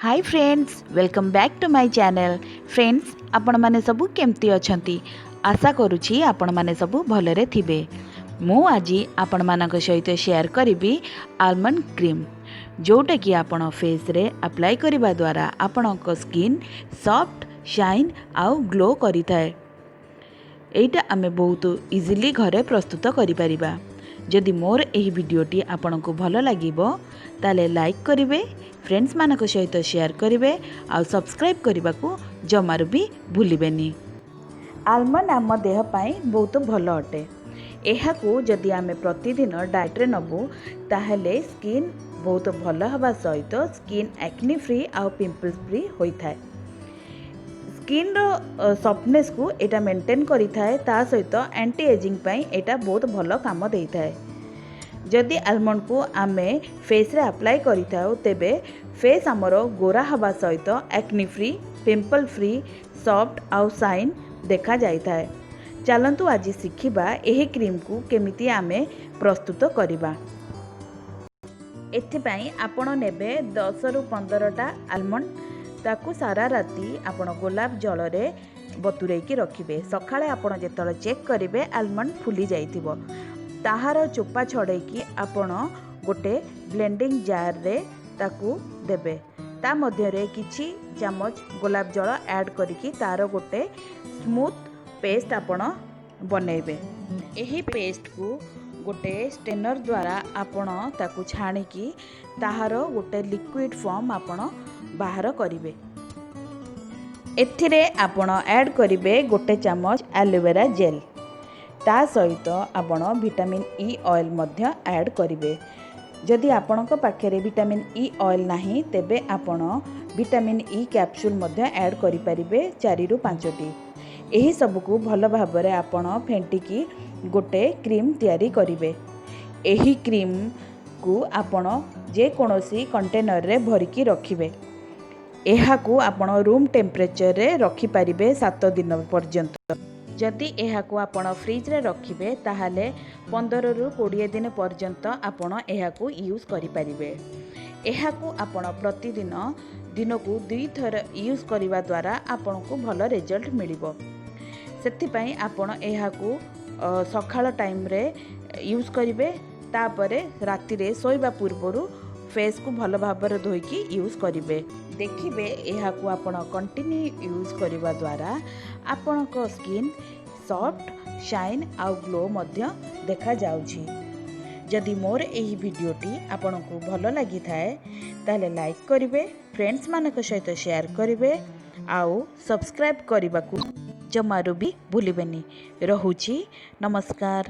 Hi friends, welcome back to my channel. Friends, ଆପଣମାନେ ସବୁ କେମିତି ଅଛନ୍ତି? ଆଶା କରୁଛି ଆପଣମାନେ ସବୁ ଭଲରେ ଥିବେ। ମୁଁ ଆଜି ଆପଣମାନଙ୍କ ସହିତ ସେୟାର କରିବି ଆଲମଣ୍ଡ କ୍ରିମ୍, ଯେଉଁଟାକି ଆପଣ ଫେସ୍ରେ ଆପ୍ଲାଏ କରିବା ଦ୍ୱାରା ଆପଣଙ୍କ ସ୍କିନ୍ ସଫ୍ଟ, ସାଇନ୍ ଆଉ ଗ୍ଲୋ କରିଥାଏ। ଏଇଟା ଆମେ ବହୁତ ଇଜିଲି ଘରେ ପ୍ରସ୍ତୁତ କରିପାରିବା। ଯଦି ମୋର ଏହି ଭିଡ଼ିଓଟି ଆପଣଙ୍କୁ ଭଲ ଲାଗିବ, ତାହେଲେ ଲାଇକ୍ କରିବେ, ଫ୍ରେଣ୍ଡସ୍ମାନଙ୍କ ସହିତ ସେୟାର କରିବେ ଆଉ ସବସ୍କ୍ରାଇବ୍ କରିବାକୁ ଜମାରୁ ବି ଭୁଲିବେନି। ଆଲମଣ୍ଡ ଆମ ଦେହ ପାଇଁ ବହୁତ ଭଲ ଅଟେ। ଏହାକୁ ଯଦି ଆମେ ପ୍ରତିଦିନ ଡାଏଟ୍ରେ ନେବୁ, ତାହେଲେ ସ୍କିନ୍ ବହୁତ ଭଲ ହେବା ସହିତ ସ୍କିନ୍ ଆକ୍ନି ଫ୍ରି ଆଉ ପିମ୍ପଲ୍ସ ଫ୍ରି ହୋଇଥାଏ। ସ୍କିନ୍ର ସଫ୍ଟନେସ୍କୁ ଏଇଟା ମେଣ୍ଟେନ୍ କରିଥାଏ। ତା ସହିତ ଆଣ୍ଟି ଏଜିଂ ପାଇଁ ଏଇଟା ବହୁତ ଭଲ କାମ ଦେଇଥାଏ। ଯଦି ଆଲମଣ୍ଡକୁ ଆମେ ଫେସ୍ରେ ଆପ୍ଲାଏ କରିଥାଉ, ତେବେ ଫେସ୍ ଆମର ଗୋରା ହେବା ସହିତ acne free, pimple free, soft ଆଉ ସାଇନ୍ ଦେଖାଯାଇଥାଏ। ଚାଲନ୍ତୁ ଆଜି ଶିଖିବା ଏହି କ୍ରିମ୍କୁ କେମିତି ଆମେ ପ୍ରସ୍ତୁତ କରିବା। ଏଥିପାଇଁ ଆପଣ ନେବେ 10ରୁ 15ଟା ଆଲମଣ୍ଡ। ତାକୁ ସାରା ରାତି ଆପଣ ଗୋଲାପ ଜଳରେ ବତୁରେଇକି ରଖିବେ। ସକାଳେ ଆପଣ ଯେତେବେଳେ ଚେକ୍ କରିବେ, ଆଲମଣ୍ଡ ଫୁଲି ଯାଇଥିବ। ତାହାର ଚୋପା ଛଡ଼େଇକି ଆପଣ ଗୋଟେ ବ୍ଲେଣ୍ଡିଂ ଜାର୍ରେ ତାକୁ ଦେବେ। ତା ମଧ୍ୟରେ କିଛି ଚାମଚ ଗୋଲାପ ଜଳ ଆଡ଼୍ କରିକି ତାର ଗୋଟେ ସ୍ମୁଥ୍ ପେଷ୍ଟ ଆପଣ ବନେଇବେ। ଏହି ପେଷ୍ଟକୁ ଗୋଟେ ଷ୍ଟ୍ରେନର୍ ଦ୍ୱାରା ଆପଣ ତାକୁ ଛାଣିକି ତାହାର ଗୋଟେ ଲିକ୍ୱିଡ଼ ଫର୍ମ ଆପଣ ବାହାର କରିବେ। ଏଥିରେ ଆପଣ ଆଡ଼୍ କରିବେ ଗୋଟେ ଚାମଚ ଆଲୋଭେରା ଜେଲ୍। ତା ସହିତ ଆପଣ ଭିଟାମିନ୍ ଇ ଅଏଲ୍ ମଧ୍ୟ ଆଡ଼୍ କରିବେ। ଯଦି ଆପଣଙ୍କ ପାଖରେ ଭିଟାମିନ୍ ଇ ଅଏଲ୍ ନାହିଁ, ତେବେ ଆପଣ ଭିଟାମିନ୍ ଇ କ୍ୟାପସୁଲ୍ ମଧ୍ୟ ଆଡ଼୍ କରିପାରିବେ 4ରୁ 5ଟି। ଏହିସବୁକୁ ଭଲ ଭାବରେ ଆପଣ ଫେଣ୍ଟିକି ଗୋଟେ କ୍ରିମ୍ ତିଆରି କରିବେ। ଏହି କ୍ରିମ୍କୁ ଆପଣ ଯେକୌଣସି କଣ୍ଟେନରରେ ଭରିକି ରଖିବେ। ଏହାକୁ ଆପଣ ରୁମ୍ ଟେମ୍ପରେଚରରେ ରଖିପାରିବେ 7 ଦିନ ପର୍ଯ୍ୟନ୍ତ। ଯଦି ଏହାକୁ ଆପଣ ଫ୍ରିଜରେ ରଖିବେ, ତାହେଲେ 15ରୁ 20 ଦିନ ପର୍ଯ୍ୟନ୍ତ ଆପଣ ଏହାକୁ ୟୁଜ୍ କରିପାରିବେ। ଏହାକୁ ଆପଣ ପ୍ରତିଦିନ ଦିନକୁ ଦୁଇଥର ୟୁଜ୍ କରିବା ଦ୍ୱାରା ଆପଣଙ୍କୁ ଭଲ ରେଜଲ୍ଟ ମିଳିବ। ସେଥିପାଇଁ ଆପଣ ଏହାକୁ ସକାଳ ଟାଇମ୍ରେ ୟୁଜ୍ କରିବେ, ତାପରେ ରାତିରେ ଶୋଇବା ପୂର୍ବରୁ ଫେସ୍କୁ ଭଲ ଭାବରେ ଧୋଇକି ୟୁଜ୍ କରିବେ। ଦେଖିବେ, ଏହାକୁ ଆପଣ କଣ୍ଟିନ୍ୟୁ ୟୁଜ୍ କରିବା ଦ୍ୱାରା ଆପଣଙ୍କ ସ୍କିନ୍ ସଫ୍ଟ, ସାଇନ୍ ଆଉ ଗ୍ଲୋ ମଧ୍ୟ ଦେଖାଯାଉଛି। ଯଦି ମୋର ଏହି ଭିଡ଼ିଓଟି ଆପଣଙ୍କୁ ଭଲ ଲାଗିଥାଏ, ତାହେଲେ ଲାଇକ୍ କରିବେ, ଫ୍ରେଣ୍ଡସ୍ମାନଙ୍କ ସହିତ ସେୟାର କରିବେ ଆଉ ସବସ୍କ୍ରାଇବ୍ କରିବାକୁ ଜମାରୁ ବି ଭୁଲିବେନି। ରହୁଛି, ନମସ୍କାର।